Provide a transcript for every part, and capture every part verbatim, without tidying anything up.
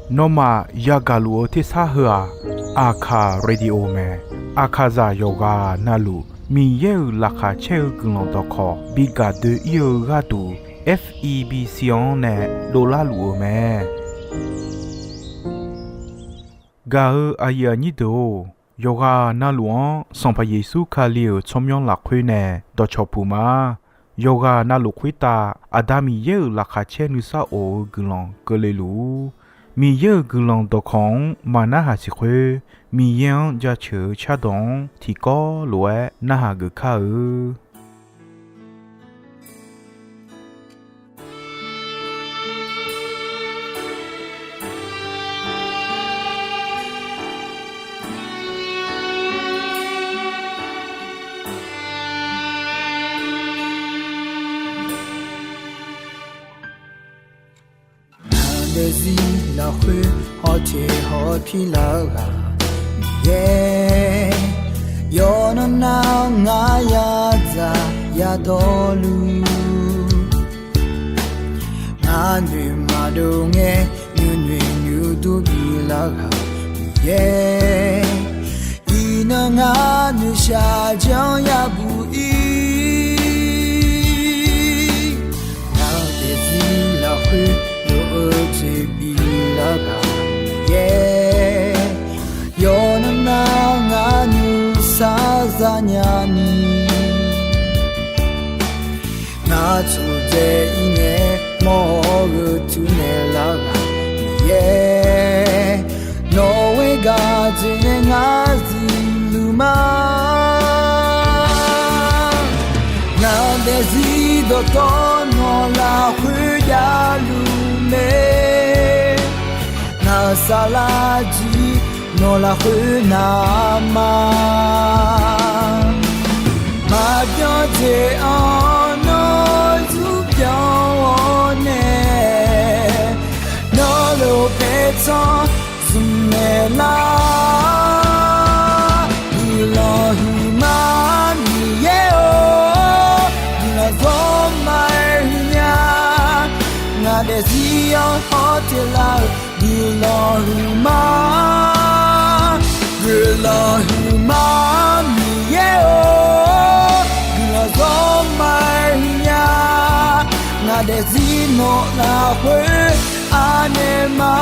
Nawmaf yagaq luf-eu tersar heu-aq, Aqkaq Radio mae. Aqkaqzaq yawqghaq navluf Miqyaer-euq laqkhaq caer-eu guiqlanq dawqkawq bi gaq doe-ir-eu gharduq, F E B C-anr nae dovlar luf-euq mae. Gaq-eu aqyuif aqnyir deuq-or, yawqghaq navluf-anr Sanqpaq Yeqsur Kali-euq tsawrmyanr lafkhoer nae dawqcawq puq ma. Yawqghaq navluf khoertav Aqda Miqyaer-euq laqkhaq caer nuisar of-eu guiqlanq keuvle luf-ur. Miqyaer-euq guiqlanq dawqkawq-anr maqnarhaq siq khoer, Miqyaer-anr jaceuq-eu cardawq-anr tiqkawv lof-aer narhaq geuf kar-eu. Ngaq daefzir lafkhoer hawteq hawpir lar-eu ghaq Miqyaer, yawqnan nar-awr ngar yadzaq yadawrluf, ngar noeq maqdov ngae nuinoeq nuidur bilar ghaq Miqyaer, iqnan ngar noeqshaq janr yabuq ir. Ngaq daefzir lafkhoer lof-eu jeq bilar ghaq Miqyaer, yawqnan nar ngar nuisar zanya ni, ngar tsawqdzae ir ngae mawr-eu tuinaeq lar ghaq Miqyaer, nawq-eu gaq jeq nae ngar zifluf ma. Ngaq daefzir dawqtawv nawq lafkhoer javluf mae, ngaq saflar jir nawq lafkhoer navma, maqbyan jeq-anr nawr zurbyan-awr nae, nawr lof paertsanr zmq naeq lar. Guiqlanq huiqma Miqyaer-or, guiqlanq zawr ma-aer huiqnya. Ngaq daefzir-anr hawteq lar-eu guiqlanq huiqma, guiqlanq huiqma Miqyaer-or, guiqlanq zawr ma-aer huiqnya. Ngaq daefzir nawq lafkhoer anaeq ma.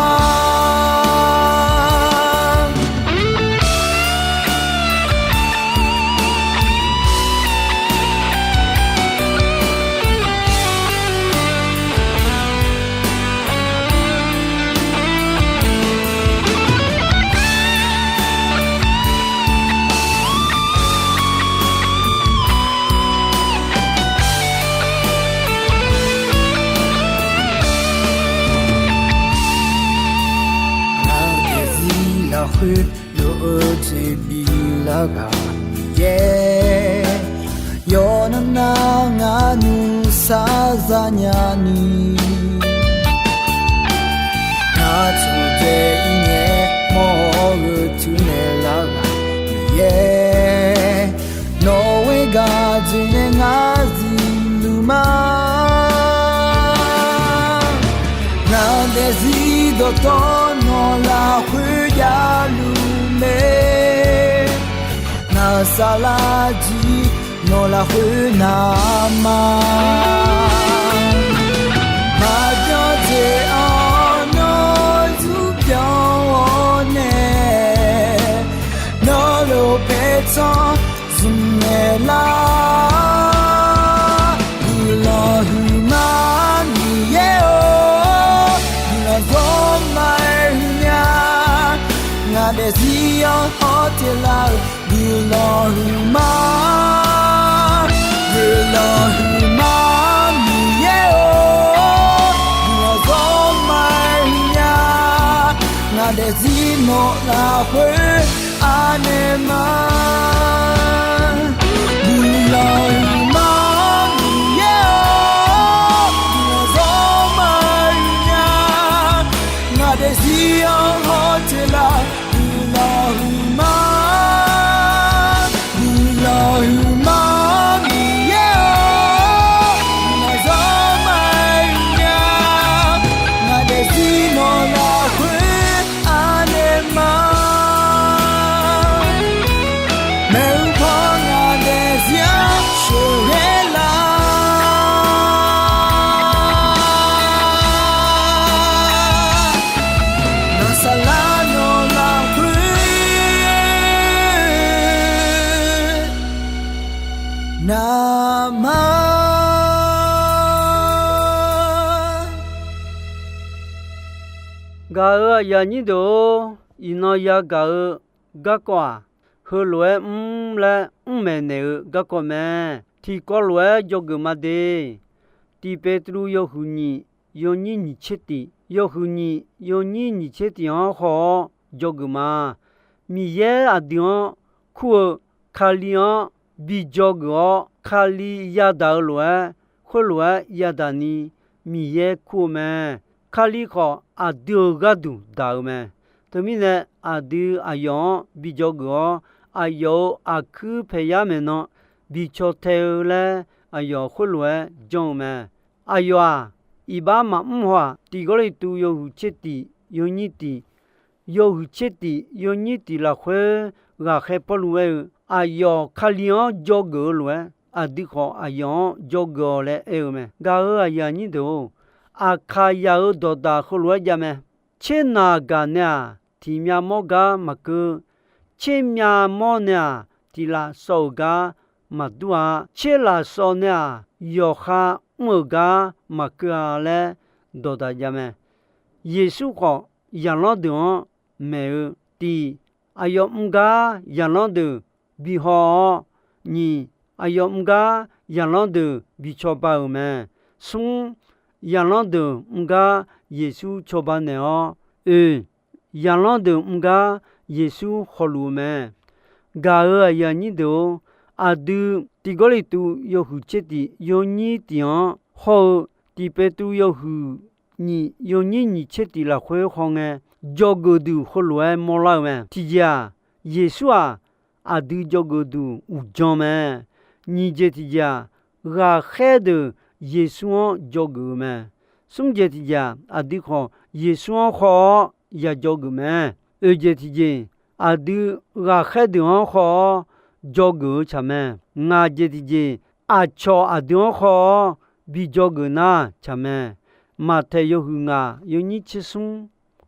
Ngaq daefzir lafkhoer lof-eu jeq bilar ghaq Miqyaer, yawqnan nar ngar nuisar zanya ni, ngar tsawqdzae ir ngae mawr-eu tuinaeq lar ghaq Miqyaer, nawq-eu gaq jeq nae ngar zifluf ma. Ngaq daefzir dawqtawv nawq lafkhoer javluf mae, ngaq saflar jir nawq lafkhoer navma, maqbyan jeq-anr nawr zurbyan-awr nae, nawr lof paertsanr zmq naeq lar. Guiqlanq huiqma Miqyaer-or, guiqlanq zawr ma-aer huiqnya. Ngaq daefzir-anr hawteq lar-eu guiqlanq huiqma, guiqlanq huiqma Miqyaer-or, guiqlanq zawr ma-aer huiqnya. Ngaq daefzir nawq lafkhoer anaeq ma. Guiqlanq huiqma Miqyaer-or, guiqlanq zawr ma-aer huiqnya. Ngaq daefzir-anr hawteq lar-eu guiqlanq huiqma, guiqlanq huiqma Miqyaer-or, guiqlanq zawr ma-aer huiqnya. Ngaq Gaq-euq aqyuif aqnyir deuq-or, iqnan yagaq-eu garkawv-aq, heulof-aer mr laer mr maeqnaeq-eu garkawv mae. Tiqkawv lof-aer dzawgeuf ma de. Tiq Petruv yawhuiq nyiq yawnyir nyiq tser tiq, yawhuiq nyiq yawnyir nyiq tser tiq-anr haw-awr dzawgeuf ma. Miqyaer aqdui-anr kur-eu Kali-anr bi dzawgeuf-awr, Kali yadaq-eu lof-aer, khoerlof-aer yadaq ni Miqyaer kur-eu mae. Kali khawf, aqdui-euq gharduq daq-eu mae. Teumirnae, aqdui aqyawf-anr bi dzawgeuf-awr, aqyawf-euq aqkuir paeqyar maeqnan bi caw tae-eu laer, aqyawf khoerlof-aer janr-eu mae. Aqyawf-aq, iqbax maqmr haw-aq, Tiq Gawrliqtu yawhuiq tser tiq yawnyir tiq, yawhuiq tser tiq yawnyir tiq lafkhoer ghaqkhaer Pawrluv aer-eu, aqyawf Kali-anr dzawgeuf-eu lof-aer, aqdui khawf aqyawf-anr dzawgeuf-awq laer aer-eu mae. Gaq-euq aqyuif aqnyir deuq-or, Aqkaqyaq-euq dawqdaq heulof-aer jav mae. Tser naq gaq nae-aq, tiq myav mawr gar maqkeuv. Tser myav mawr nae-aq, tiq laf sawv-euq gar maqdur-a. Tser laf sawv nae-aq, yawqha mr-euq gar maqkeuv-a laer dawqdaq jav mae. Yeqsur khawf, zaqlanr deuq-anr maeq-eu, tiq, aqyawf mr gar zaqlanr deuq bihaw-awr, nyiq, aqyawf mr gar zaqlanr deuq bi cawba-euq mae. Smr, zaqlanr deuq mr gar Yeqsur cawba naeq-awr, oe, zaqlanr deuq mr gar Yeqsur hawluf-eu mae. Gaq-euq aqyuif aqnyir deuq-or, aqdui Tiq Gawrliqtu yawhuiq tser tiq yawnyir tiq-anr hawr-eu, Tiq Petruv yawhuiq nyiq yawnyir nyiq tser tiq lafkhoer hawngae, dzawgeuf duq heulof-aer mawrlar-eu mae. Tiqjeq-aq, Yeqsur-aq, aqdui dzawgeuf duq uqdzan mae. Nyiq jeq tiqjeq-aq, ghaqkhaer deuq Yeqsur-anr dzawgeuf-eu mae. Smr jeq tiqjeq-aq, aqdui khawf Yeqsur-anr khawf-awr ya dzawgeuf mae. Oeq jeq tiqjeq, aqdui ghaqkhaer deuq-anr khawf-awr dzawgeuf-eu tsaq mae. Ngaq jeq tiqjeq, aqcawq aqdui-anr khawf-awr bi dzawgeuf nar tsaq mae. Maqtaeq yawhuiq ngaq yawnyir tser smr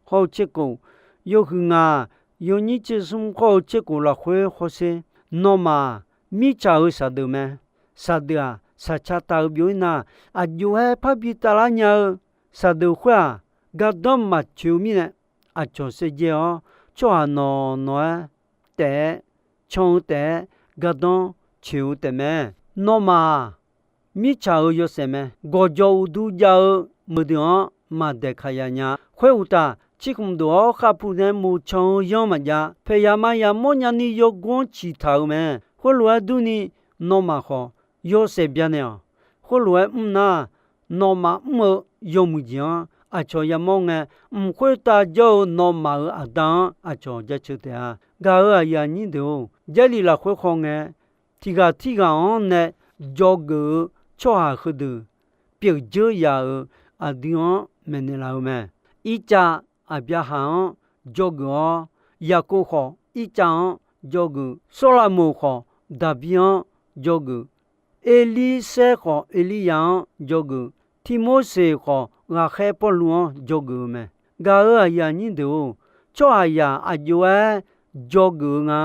hawr-eu tser kof, yawhuiq ngaq yawnyir tser smr hawr-eu tser kof lafkhoer hawsher, nawmaf mirtsaq-euq saqdeuq mae. Saqdeuq-aq, saqca taq-eu byov-ir nar, aqjox-aer parbi tavlar nya-eu saqdeuq khoer-aq, gardanr maqtsoeq-eu mirnae, aqcawq saevdzae-awr tsawrhaq nawq nawq-aer taef-aer, can-eu taef-aer gardanr tsoeq-eu taefmae. Nawmaf-aq, mirtsaq-euq yawshaef mae. Gawqjawq uqdu jav-eu meuqdeuq-anr maqdaeq kaqya nya. Khoeruqtaf, cirkhmq dof-awr khavpu nae moqcan-eu yanr maqjav. Paeqya maqya mawrnya ni yawgor-anr ciqtaq-euq mae. Khoerlof-aer durni, nawmaf khawf yawshaef byanaeq-awq. Khoerlof-aer mr nar, nawmaf mr-eu yawmuiq jeq-anr aqcawq yamawr ngae, mq khoertav jawr-eu nawmaf-euq Aqda-anr aqcawq jaceuq taef-a. Gaq-euq aqyuif aqnyir deuq-or, Jarlif lafkhoer khawngae, tiq ghaq tirghaq-anr nae dzawgeuf-eu tsawrhaq heudeuq pyeuf dzeur yaf-euq aqdui-anr maeqnaeq laf-eu mae. Irtsav Aqbyaqhaq-anr dzawgeuf-awr, Yaqkov khawf Irtsav-anr dzawgeuf, Sawrlaqmoq khawf Daqbir-anr dzawgeuf, Erlirsaer khawf Erliryav-anr dzawgeuf, Tirmorseq khawf ghaqkhaer Pawrluv-anr dzawgeuf-eu mae. Gaq-euq aqyuif aqnyir deuq-or, tsawrhaqzaq aqjox-aer dzawgeuf-eu nga.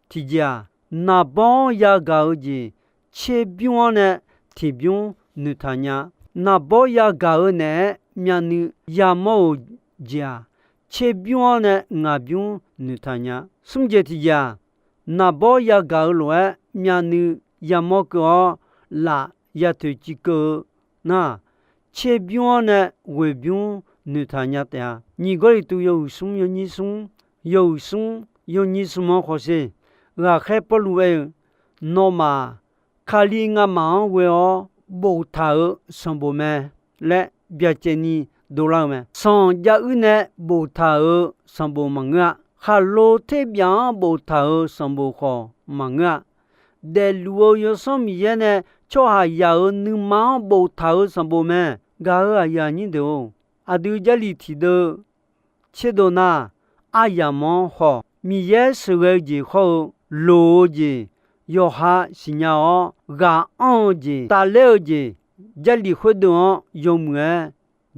Tiqjeq-aq, naqbawr-anr yagaq-eu jeq tserbymr-anr nae tiqbymr noeqtaq nya. Naqbawr yagaq-eu naeq-aer myavnuiv yamawr-euq jeq-aq, tserbymr-anr nae ngaqbymr noeqtaq nya. Smr jeq tiqjeq-aq, naqbawr yagaq-eu lof-aer myavnuiv yamawr keuv-awr, laf yatoeq civ keuv-eu nar, tserbymr-anr nae ghoeqbymr noeqtaq nya taef-a. Nyiq Gawrliqtu yawhuiq smr yawnyir smr, yawhuiq smr yawnyir smr-anr hawsher. Ghaqkhaer Pawrluv aer-eu, nawmaf-aq, Kali ngamaf-anr ghoe-awr boftaq-euq sanqbof mae laer byacaevni dovlar-eu mae. Sanq jav uir nae boftaq-euq sanqbof maqngeur-a. Khaqlo terbyaf-anr boftaq-euq sanqbof khawf maqngeur-a. Daefluf-eu Yawsanr Miqyaer nae tsawrhaqzaq-euq nuima-anr boftaq-euq sanqbof mae. Gaq-euq aqyuif aqnyir deuq-or, aqdui Jarlif tiqdeuv tserdov nar, aryamq-anr haw. Miqyaer sheuqghae-eu jeq hawr-eu, loq-eu jeq, yawqha siqnya-awr ghaq anr-eu jeq, tafler-eu jeq, Jarlif khoerdeuv-anr yawmuiq-aer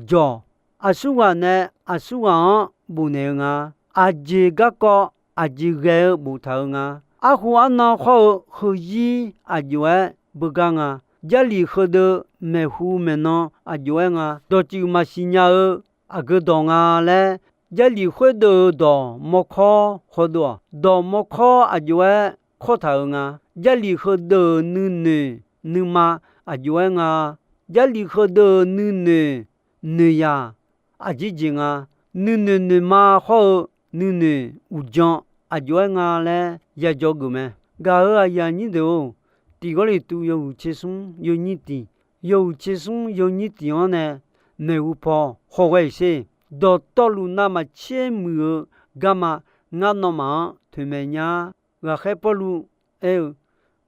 jawq. Aqsurghaq nae aqsurghaq-anr bofnaeq-eu nga. Aqjeq garkawv aqjeq ghae-eu boftaq-eu nga. Arhu arnan hawr-eu heuzir aqjox-aer beugar nga. Jarlif heudeuv maeqhu maeqnan aqjox-aer nga. Dawqtsuif maqsiq nya-eu aqgeu dawq nga laer Jarlif khoerdeuv-euq dawq mawrkawr hawdov-awq. Dawq mawrkawr aqjox-aer kawr taq-euq nga. Jarlif heudeuq-euq nuinoeq nuima aqjox-aer nga. Jarlif heudeuq-euq nuinoeq noeqyaq aqjeq jeq nga. Nuinoeq noeqma hawr-eu nuinoeq uqdzan aqjox-aer nga laer yajaw geuf mae. Gaq-euq aqyuif aqnyir deuq-or, Tiq Gawrliqtu yawhuiq tser smr yawnyir tiq, yawhuiq tser smr yawnyir tiq-anr nae maeqhu paw hawghae-iq sher. Dawqtawvluf navmaqtser muiq-eu garma ngar nawmaf-anr toeqmaeq nya-ar. Ghaqkhaer Pawrluv aer-eu,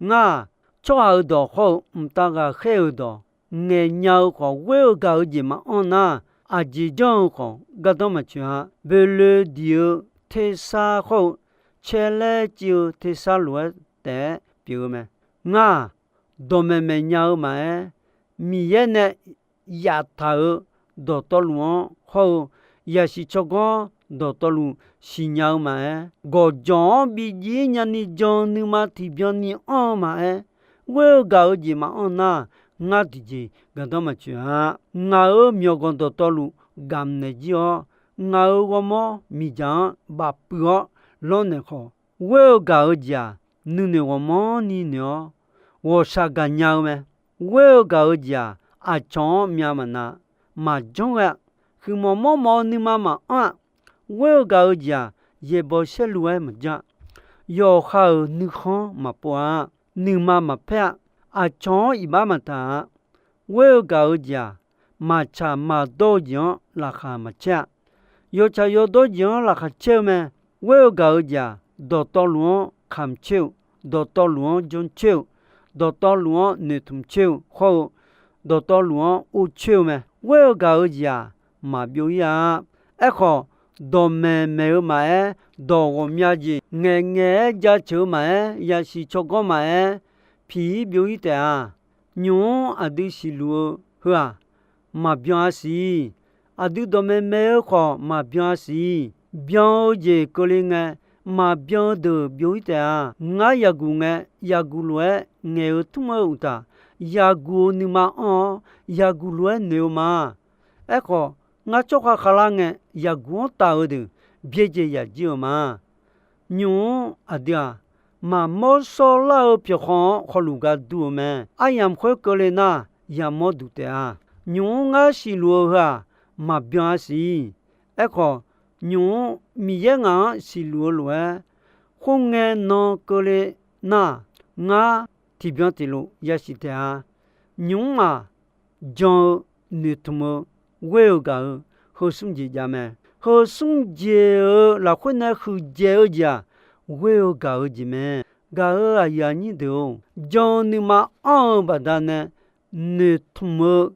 Ngar-aq, tsawrhaq-euq dawq hawr-eu mqtav ghaqkhaer-euq dawq ngaeqnya-eu khawf, ghoer-eu gaq-eu jeq maqanr nar, aqjeq janr-eu khawf gardanr maqtsoeq-a. Boeqloeq diq-eu tersar hawr-eu caerlaer civ-eu tersar lof-aer taef-aer pyeuf-eu mae. Ngar-aq, dawqmaeq maeqnya-eu maqaer, Miqyaer nae yaftaq-euq dawqtawvluf-anr hawr-eu yasiq tsawrganr dawqtawvluf siqnya-eu maqaer, gawqjawq-anr bi jir nyani jan-eu nuima tiqbyan ni anr-eu maqaer, ghoer-eu gaq-eu jeq maqanr nar, ngar tiqjeq gaqdanr maqtsoeq-a. Ngaq-euq myawqganq dawqtawvluf gamq naeq jir-awr, ngaq-euq ghawrmawr miqdzaq-anr bafpuiv-awr lawrnaeq khawf, ghoer-eu gaq-eu jeq-aq, nuinoeq ghawqmanrni noeq-awr ghawqshaq gaqnya-eu mae. Ghoer-eu gaq-eu jeq-aq, aqcawq-anr myav maqnav, maqjanr ghae-a. Huiqmawf mawrmawf-eu nuima maqanr-a. Ghoer-eu gaq-eu jeq-aq, yaeqbawq saerlu-aer maqjanr-a. Yawqha-euq nuikhanr maqpov-a. Nuima maqpaer-a. Aqcawq-anr iqbax maqtaq-a. Ghoer-eu gaq-eu jeq-aq, maqtsaq maqdawr-eu jeq-anr laqkhaq maqcaer-a. Yawtsaq yawdawr jeq-anr laqkhaq caer-eu mae. Ghoer-eu gaq-eu jeq-aq, dawqtawvluf-anr kamq coer-euq, dawqtawvluf-anr janr coer-euq, dawqtawvluf-anr noeqtmq coer-eu hawr-eu, dawqtawvluf-anr or coer-eu mae. Ghoer-eu gaq-eu jeq-aq, maqbyov ir-a. Aerkhawf, dawqmaeq maeq-eu maqaer, dawq ghawqmya jeq ngaeqngaeq-aer jaceuq-eu maqaer, yasiq tsawrganr maqaer, piq ir byov ir taef-a. Nymq-mr aqdui siqluf-eu heu-aq, maqbyan-a siq. Aqdui dawqmaeq maeq-eu khawf maqbyan-a siq. Byan-eu jeq keuvle ngae, maqbyan-eu deuq byov ir taef-a. Ngar yaqguq ngae, yaqguq lof-aer ngaeq-eu tmr-eu uqtaf, yaqguq-eu nuima anr-awr, yaqguq lof-aer noeq-eu ma. Aerkhawf, ngar tsawrhaq khavlar ngae, yaqguq-anr taf-eu deuq byaerdzae yaq jir-eu ma. Nymq-mr aqdui-aq, maqmawr shawrlar-eu pyawqkhaw-anr hawluf gar dur-eu mae. Aryamq khoer keuvle nar, yamawr duq taef-a. Nymq-mr ngar siqluf-eu heu-aq, maqbyan-a siq. Aerkhawf, nymq-mr Miqyaer ngaq-anr siqluf-eu lof-aer, khoerngae nan keuvle nar, ngar tiqbyan tiqlof yasiq taef-a. Nymq-mr-aq, jan-eu, noeqtmq-eu, ghoer-eu gaq-eu, heu smr jeq jav mae. Heu smr jeq-euq lafkhoer nae huiqdzaeq-eu jeq-aq, ghoer-eu gaq-eu jeq mae. Gaq-euq aqyuif aqnyir deuq-or, jan-eu nuima anr-eu baqdanae noeqtmq-eu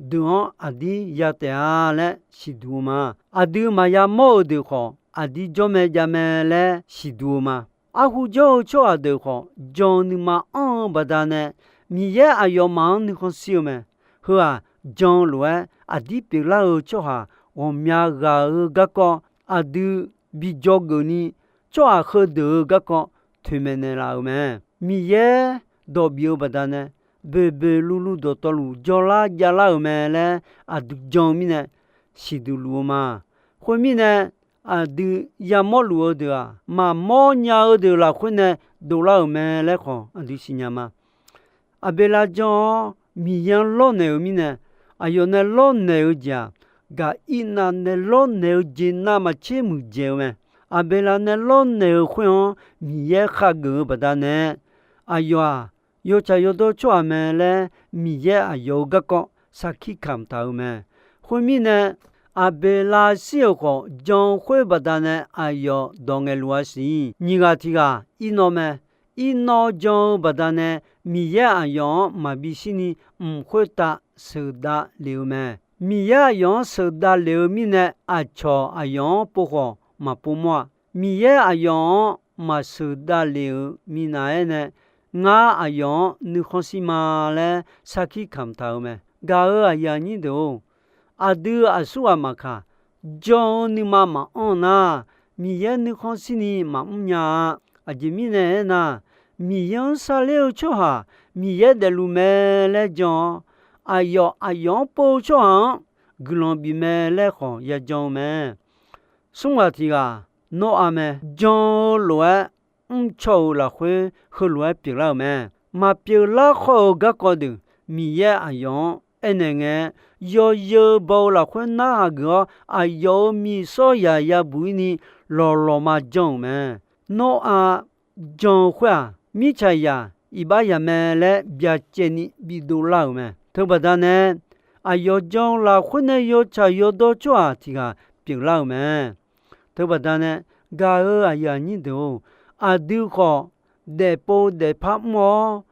deuq-anr aqdir ya taef-a laer siqduq-eu ma. Aqdui maqya mawr-eu deuq khawf, aqdir jawr mae jav mae laer siqduq-eu ma. Arhu jawr-eu tsawrhaq deuq khawf, jan-eu nuima anr-eu baqdanae Miqyaer aqyawfmaf-anr nuikhanr shir-eu mae. Heu-aq, jan-eu lof-aer aqdir pyeuflar-eu tsawrhaq ghawqmya ghaq-eu garkawv aqdui bi dzawgeuf ni, tsawrhaq heudeuq-eu garkawv toeqmaeq naeqlaf-euq mae. Miqyaer dawq bif-eu baqdanae boeqboeq luvluv dawqtawvluf jawrlar javlar-euq mae laer aqdui jan-eu mirnae siqduq luf-eu ma. Khoermirnae, aqdui yamawr luf-eu deuq-aq, maqmawr nya-eu deuq lafkhoer nae dovlar-euq mae laer khawf aqdui siqnya ma. Aqbeqlav jan-awr Miqyaer-anr lawrnaeq-euq mirnae, aqyawf nae lawrnaeq-eu jeq-aq, gaq irnav nae lawrnaeq-eu jeq navmaqtser muiqdzaeq-eu mae. Aqbeqlav nae lawrnaeq-eu khoer-anr Miqyaer khageuf-eu baqdanae, aqyawf-aq, yawtsaq yawdawr tsawrhaq mae laer Miqyaer aqyawf-euq garkawv sarkir kamq taq-euq mae. Khoermirnae, Aqbeqlav shir-euq khawf, jan-eu khoer baqdanae aqyawf dawq ngaeqluf-a siq. Nyiq ghaq tiq ghaq irnawv mae. Irnawv jan-eu baqdanae Miqyaer aqyawf-anr maqbi shirni mq khoertav sheuqdav lef-eu mae. Miqyaer aqyawf-anr sheuqdav lef-eu mirnae, aqcawq aqyawf-anr pov khawf maqpov mawr-a. Miqyaer aqyawf-anr maqsheuqdav lef-euq minav-aer nae, ngar aqyawf-anr nuikhanr shir ma laer sarkir kamq taq-eu mae. Gaq-euq aqyuif aqnyir deuq-or, aqdui aqsurghaq maqkaq, jan-eu nuima maqanr nar, Miqyaer nuikhanr shirni maqmr nya-a. Aqjeq mirnae aernar, Miqyaer-anr sharler-eu tsawrhaq Miqyaer daefluf mae laer jan-awr, aqyawf aqyawf-anr pov-eu tsawrhaq-anr guiqlanq bif mae laer khawf ya jan-eu mae. smr ghaq tiq ghaq Nawrav mae. Jan-eu lof-aer mrcaw-euq lafkhoer heulof-aer pyeuflar-euq mae. Maqpyeuf lar khawr-eu garkawv deuq Miqyaer aqyawf-anr aernaeq ngae, yawzeu baw-eu lafkhoer narhaq geuf-awr, aqyawf-euq miqsawr yaq yabuq-ir ni lawqlawqma jan-euq mae. Nawrav jan-eu khoer-aq, mirtsaqzaq iqbax yaq mae laer byacaevni bidov lar-euq mae. Teubaqda nae, aqyawf jan-eu lafkhoer nae yawtsaq yawdawr tsawrhaq tiq ghaq pyeuflar-euq mae. Teubaqda nae, gaq-euq aqyuif aqnyir deuq-or, aqdui khawf daefpov daefpar mr-awr,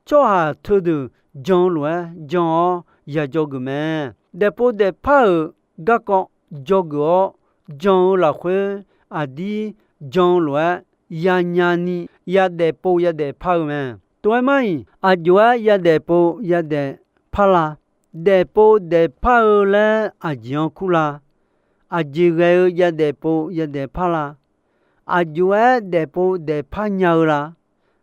tsawrhaq teudeuq jan-eu lof-aer jan-awr yajawr geuf mae. Daefpov daefpar-euq garkawv jawrgeuf-awr, jan-eu lafkhoer aqdir jan-eu lof-aer yanya ni yadaefpov yadaefpar-eu mae. Tov-aer mar-iq, aqjox-aer yadaefpov yadaefpar la? Daefpov daefpar-eu laer aqjeq-anr kur la? Aqjeq ghae-eu yadaefpov yadaefpar la? Aqjox-aer daefpov daefpar nya-eu la?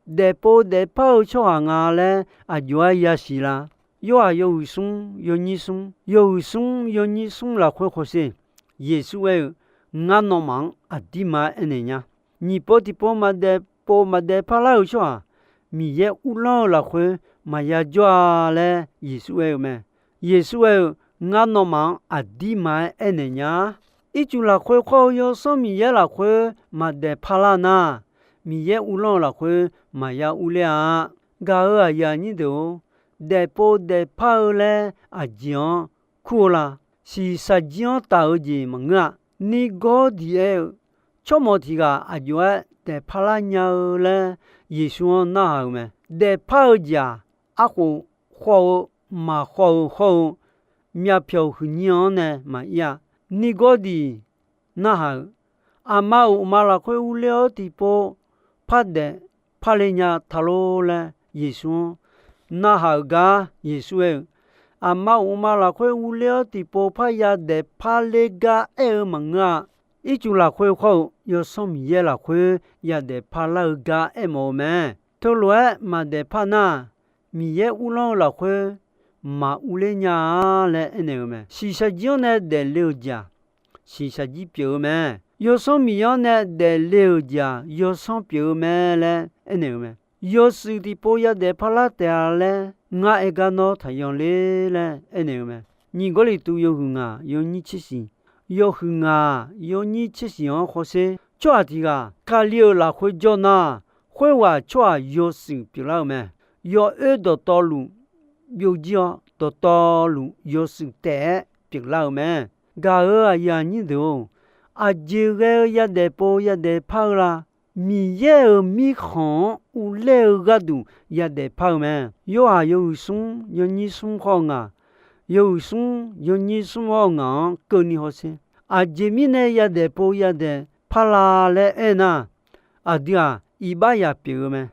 Daefpov daefpar-eu tsawrhaq nga laer aqjox-aer yasiq la? Yorhaq yawhuiq smr yawnyir smr, yawhuiq smr yawnyir smr lafkhoer hawsher. Yeqsur aer-eu, Ngar nawmaf-anr aqdirma-aer aernaeq nya. Nyiq pov tiqpov maqdaefpov maqdaefpar lar-eu tsawrhaq, Miqyaer uvlanr-eu lafkhoer maqya jawr-a laer Yeqsur aer-eu mae. Yeqsur aer-eu, Ngar nawmaf-anr aqdirma-aer aernaeq nya. Ircuf lafkhoer khawr-eu Yawsanr Miqyaer lafkhoer maqdaefpar lar nar, Miqyaer uvlanr-eu lafkhoer maqya urler-a. Gaq-euq aqyuif aqnyir deuq-or, daefpov daefpar-eu laer aqjeq-anr kur-eu la? Shiqshaq jir-anr taf-eu jeq maqngeur-a. Nirgawrdiq aer-eu, tsawrmawq tiq ghaq aqjox-aer daefpar lar nya-eu laer Yeqsur-anr narhaq-euq mae. Daefpar-eu jeq-aq, arkhof khawr-eu, maq khawr-eu hawr-eu, myavpyawq huiqnyir-anr nae maqir-a. Nirgawrdiq narhaq-euq, aqma uqma lafkhoer urler-awr tiqpov par daefpar le nya taq lor laer Yeqsur-anr narhaq-euq gar Yeqsur aer-eu, aqma uqma lafkhoer urler-awr tiqpov parya daefpar ler gar aer-eu maqngeur-a. Ircuf lafkhoer khawr-eu Yawsanr Miqyaer lafkhoer yadaefpar lar-eu gar aermawf-eu mae. Teulof-aer maqdaefpar nar, Miqyaer uvlanr-eu lafkhoer maq urler nya-a laer aernaeq-eu mae. Shiqshaq jir-anr nae daefle-euq jeq-aq, shiqshaq jir pyeuf-eu mae. Yawsanr Miqyaer-anr nae daefle-euq jeq-aq, yawsanr pyeuf-eu mae laer aernaeq-eu mae. Yawshuif tiqpov yadaefpar lar taef-a laer ngar aer gar nawr taqyan ler laer aernaeq-eu mae. Nyiq Gawrliqtu yawhuiq ngaq yawnyir tser shiq, yawhuiq ngaq yawnyir tser shiq-anr hawsher. Tsawrhaq tiq ghaq Kali-euq lafkhoer jawr nar, khoerghaq tsawrhaq yawshuif pyeuflar-eu mae. Yawoer dawqtawvluf byovjir-awr, dawqtawvluf yawshuif taef-aer pyeuflar-eu mae. Gaq-euq aqyuif aqnyir deuq-or, aqjeq ghae-eu yadaefpov yadaefpar-eu la? Miqyaer-euq mirkhanq-anr uvler-eu gharduq yadaefpar-eu mae. Yorhaq yawhuiq smr yawnyir smr khawr-eu ngaq, yawhuiq smr yawnyir smr hawr-eu ngaq-anr keuvni hawsher. Aqjeq mirnae yadaefpov yadaefpar la laer aernar, aqdui-aq iqbax yaq pyeuf-eu mae.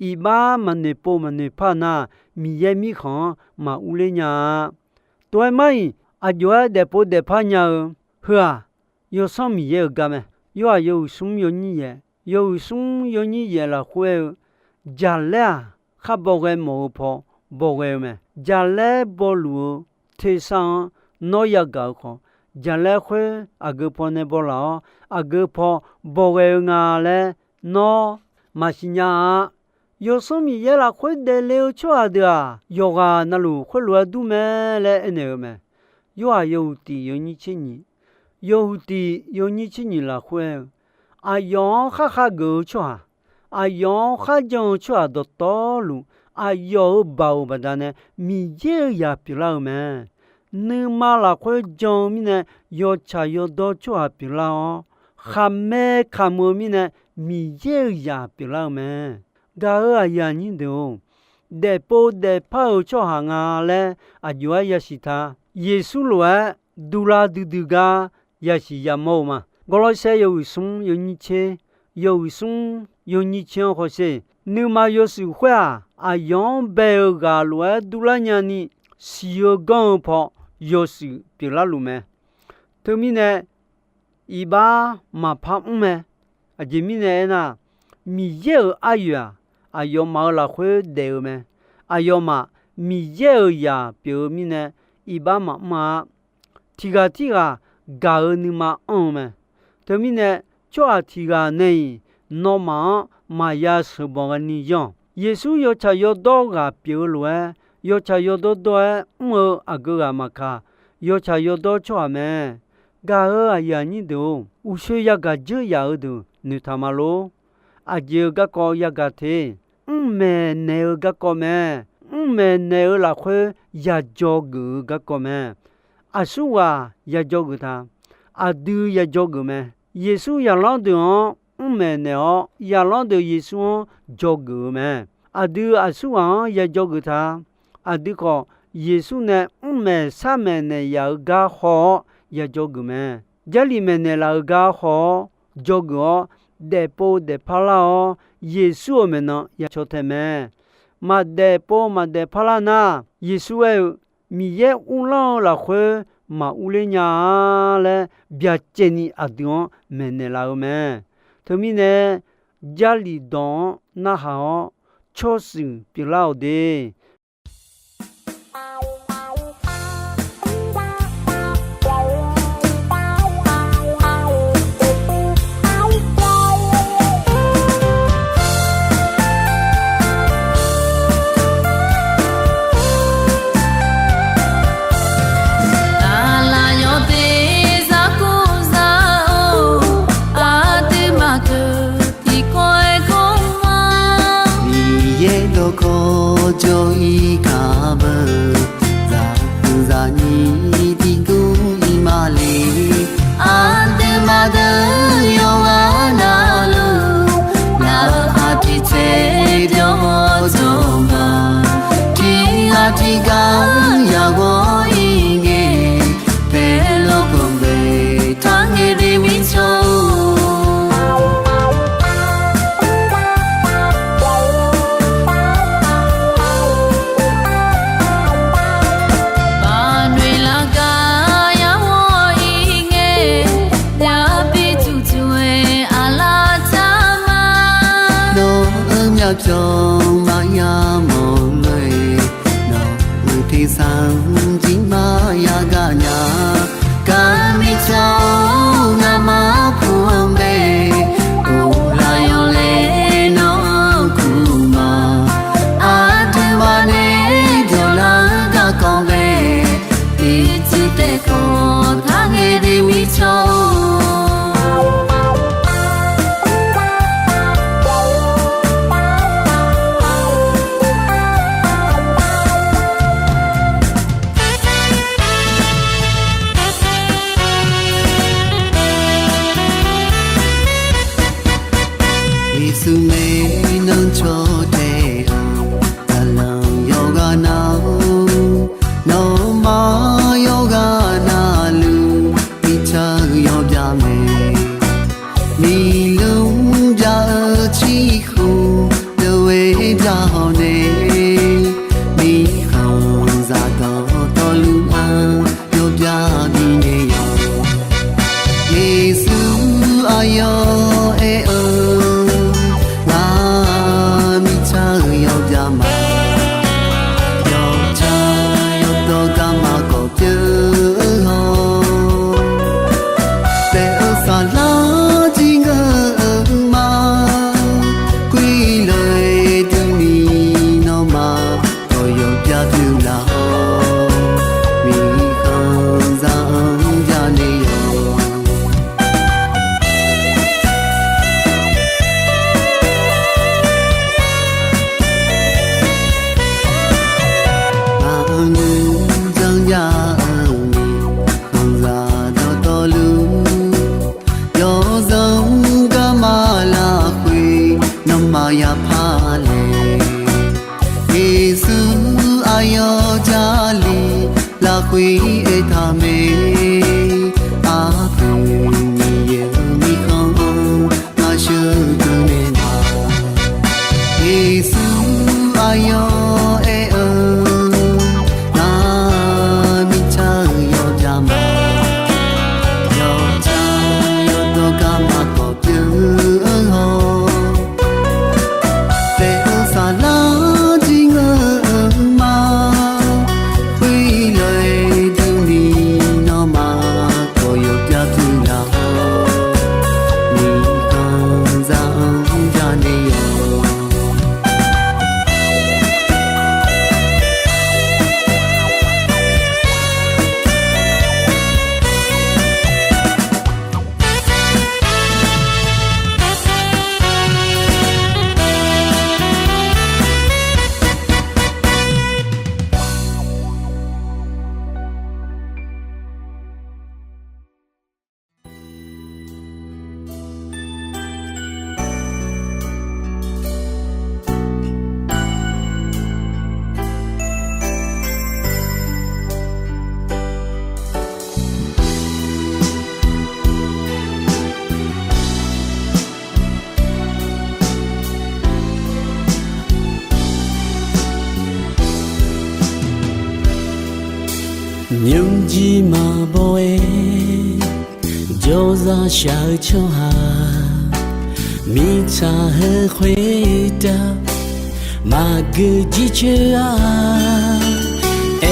Iqbax maqnoeq pov maqnoeq par nar, Miqyaer mirkhanq-anr maq urler nya-a. Tov-aer mar-iq, aqjox-aer daefpov daefpar nya-eu heu-aq, Yawsanr Miqyaer-euq gar mae. Yorhaq yawhuiq smr yawnyir yaef, yawhuiq smr yawnyir yaef lafkhoer aer-eu, jaqlaer-aq, khar bawghae mawf-eu paw bawghae-eu mae. Jaqlaer bawluf-eu tersar-anr nawr yagaq-eu khawf, jaqlaer khoer aqgeu paw nae bawlaf-awr, aqgeu paw bawghae-eu nga laer nawr maqsiq nya-a. Yawsanr Miqyaer lafkhoer daefle-eu tsawrhaq deuq-aq, yawqghaq navluf khoerlof-aer dur mae laer aernaeq-eu mae. Yorhaq yawhuiq tiq yawnyir tser nyiq, yawhuiq tiq yawnyir tser nyiq lafkhoer aer-eu, aqyawf-anr khar khageuf-eu tsawrhaq, aqyawf-anr kharjan-eu tsawrhaq dawqtawvluf, aqyawf-euq baoq baqdanae Miqyaer-euq zaq pyeuflar-eu mae. Nuima lafkhoer jan-eu mirnae yawtsaq yawdawr tsawrhaq pyeuflar-awr, khaqmae kamq-eu mirnae Miqyaer-euq zaq pyeuflar-eu mae. Gaq-euq aqyuif aqnyir deuq-or, daefpov daefpar-eu tsawrhaq nga laer aqjox-aer yasiq ta. Yeqsur lof-aer durlar duidui gar yasiq yamawr-eu ma. Gawrlawrsaer yawhuiq smr yawnyir tser, yawhuiq smr yawnyir tser-anr hawsher. Nuima yawshuif khoer-aq, aqyawf-anr bae-eu ghaq lof-aer durlar nyani, siq-eu ganr-eu paw yawshuif pyeuflar luf mae. Teumirnae, iqbax maqpar mr mae. Aqjeq mirnae aernar, Miqyaer-euq aryoeq-aq, aqyawfmaf-euq lafkhoer daef-eu mae. Aqyawfmaf Miqyaer-euq zaq pyeuf-eu mirnae, iqbax maqmr-a. Tiq ghaq tirghaq gaq-eu nuima anr-eu mae. Teumirnae, tsawrhaq tiq ghaq nae-iq nawmaf-anr maqya sheuqbanq ghaeni yanr-awq. Yeqsur yawtsaq yawdawr ghaq pyeuf-eu lof-aer, yawtsaq yawdawr dawr-aer mr-eu aqgeu ghaq maqkaq, yawtsaq yawdawr tsawrhaq mae. Gaq-eu aqyuif aqnyir deuq-or, uqshoe yagaq dzeur yaf-eu deuq noeqtaq ma lor. Aqjeq-eu garkawv yagaq te. Mrmaeq naeq-eu garkawv mae. Mrmaeq naeq-eu lafkhoer yajawr geuf-eu garkawv mae. Aqsurghaq yajawr geuf ta. Aqdui yajawr geuf mae. Yeqsur zaqlanr deuq-anr mrmaeq naeq-awr, zaqlanr deuq Yeqsur-anr jawr geuf-eu mae. Aqdui aqsurghaq-anr yajawr geuf ta. Aqdui khawf, Yeqsur nae mrmaeq sharmaeq naeq yaf-eu gar haw-awr yajawr geuf mae. Jarlif maeqnaeq laf-eu gar haw-awr jawr geuf-awr, daefpov daefpar lar-awr, Yeqsur-euq maeqnan yacaw tae mae. Maqdaefpov maqdaefpar lar nar, Yeqsur aer-eu, Miqyaer uvlanr-eu lafkhoer maqurler nya-a laer byacaevni aqdui-anr maeqnaeq laf-eu mae. Teumirnae, Jarlif dawq-anr narhaq-awr, tsawrshuif pyeuflar-awq de. Aqlaf yawq teq zar kur zar-or, aqduimaf keuq tiqkawv aer kawv ma. Miqyaer dawqkawq jawr-ir kaq beu, zaqguq zaqnyir tiqguv-ir ma le. Aqduimaf deuq yawqghaq navluf, laf-eu aqtiq tsaev jawr-awr jawr ma. Tiqghaq tiqghaq yagaq-ir ngae, paerlof khanqbae taq ngae de mirtsaq-or. Baqnoeq lar gar yar hawr-ir ngae, yabi tuqtuq-aer aqlaf tar ma. Nawq-euq myavpyawq maqya mawq lof-aer, nawq-euq tersar-anr jir maqya gaq nya. Gar mirtsaq-or, ngamaf kur-anr bae, uvlaf yawlae nawr-anr kur ma. Aqduimaf nae dawqlar-eu garkawv bae, ircuf taef kawv taq ngae de mirtsaq-or. Yeqsur nae nan caw tae-aq, zaqlanq yawqghaq nav-or, nawmaf yawqghaq navluf, Nymrjir maqbaw-aer jawrzaq shaq-eu tsawrhaq, mirtsaq heu khoertav maqgeu jircoer-a.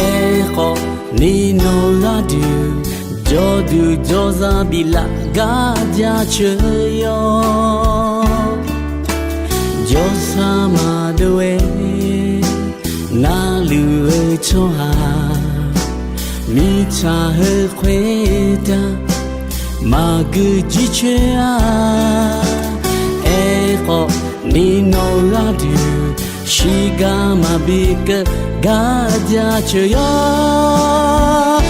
Aerkhawf, ni nawq-eu gharduq jawrduq jawrzaq biflaf gar jaceuq-eu yawr. Jawrsar maqdov-aer narluf-eu tsawrhaq, mirtsaq heu khoertav maqgeu jircoer-a. Aerkhawf, ni nawq-eu gharduq shirgar maqbi keuv gar jaceuq yawr.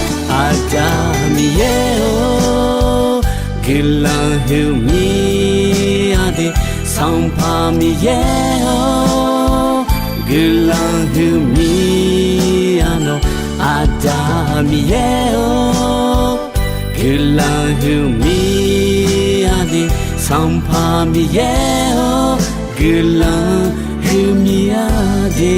Aqda Miqyaer-or, guiqlanq huiqmir-a de. Sanqpaq Miqyaer-or, guiqlanq huiqmir-a nawq. Aqda Miqyaer-or, guiqlanq huiqmir-a de. Sanqpaq Miqyaer-or, guiqlanq huiqmir-a de.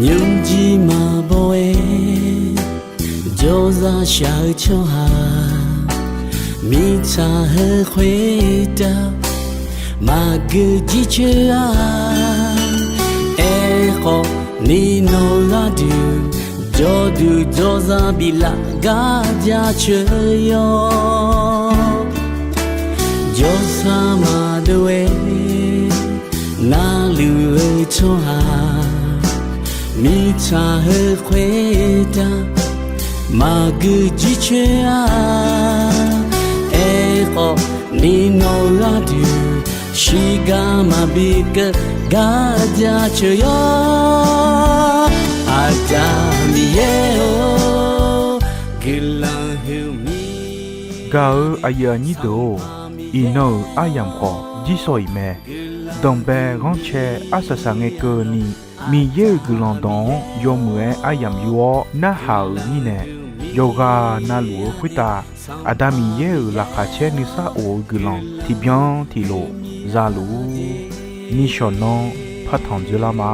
Nymrjir maqbaw-aer jawrzaq shaq-eu tsawrhaq, mirtsaq heu khoertav maqgeu jircoer-a. Aerkhawf, ni nawq-eu gharduq jawrduq jawrzaq biflaf gar jaceuq yawr. Jawrsar maqdov-aer narluf-eu tsawrhaq, mirtsaq heu khoertav maqgeu jircoer-a. Aerkhawf, ni nawq-eu gharduq shirgar maqbi keuv gar jaceuq yawr. Aqda Miqyaer-or, guiqlanq huiqmir. Gaq-eu aqyuif aqnyir deuq-or, iqnan-euq aryamq khawf jirsawq iq mae. Danqbae ghanrcae arsaq saq ngae keuvni, Miqyaer-euq guiqlanq dawq-anr yawmuiq-aer aryamq yur-awr narhaq-euq mirnae, yawqghaq navluf-eu khoertav Aqda Miqyaer-euq laqkhaq caer nuisar of-eu guiqlanq tiqbyan tiqlof zaluf-ur. Nishawq nanr partanq dzeurlar ma.